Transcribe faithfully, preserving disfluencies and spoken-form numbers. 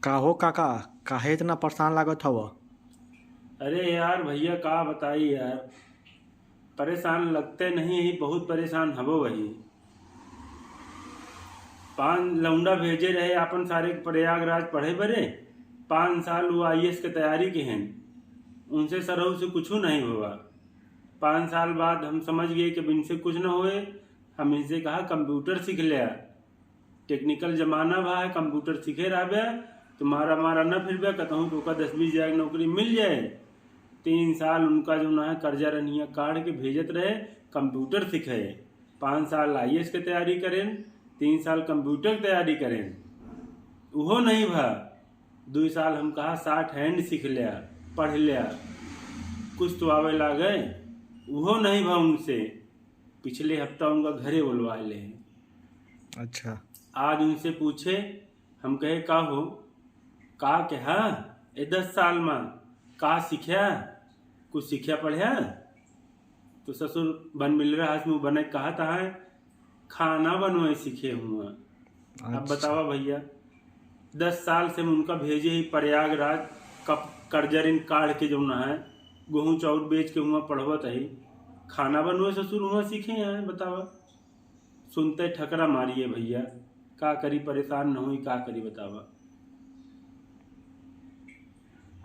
का हो काका, काहे इतना परेशान लागत हव? अरे यार भैया, का बताई यार, परेशान लगते नहीं ही, बहुत परेशान हबो वही। पाँच लौंडा भेजे रहे आपन सारे के प्रयागराज पढ़े बरे। पाँच साल वो आईएएस के तैयारी के हैं, उनसे सरऊ से कुछ नहीं हुआ। पाँच साल बाद हम समझ गए कि अब इनसे कुछ न होए। हम इनसे कहा, "कंप्यूटर सीख ले, टेक्निकल जमाना बा है, कंप्यूटर सीखे रहबे तो मारा मारा न फिरबे, कतहूँ तो ओका दस बीस हजार के नौकरी मिल जाए।" तीन साल उनका जो ना है कर्जा रनिया काढ़ के भेजत रहे कंप्यूटर सीखे। पाँच साल आईएएस के तैयारी करें, तीन साल कंप्यूटर के तैयारी करें, उहो नहीं भा। दुई साल हम कहा, "शॉर्ट हैंड सीख लिया, पढ़ लिया, कुछ तो आवे लागे।" उहो नहीं भा उनसे। पिछले हफ्ता उनका घरे बोलवा ले। अच्छा। आज उनसे पूछे, हम कहे, "का हो, का कहा ए दस साल में, का सीख्या, कुछ सीख्या पढ़्या?" तो ससुर बन मिल रहा है, मुँह बने कहा था, "खाना बनवाए सीखे हुआ।" अब अच्छा। बतावा भैया, दस साल से हम उनका भेजे ही प्रयागराज, कप-, कर्जा ऋण काढ़ के जौन है, गेहूँ चाउर बेच के हुआ पढ़वत ही, खाना बनवाए ससुर हुआ सीखे हैं, बतावा। सुनते ठकरा मारिए भैया, का करी, परेशान न होई, का करी बतावा।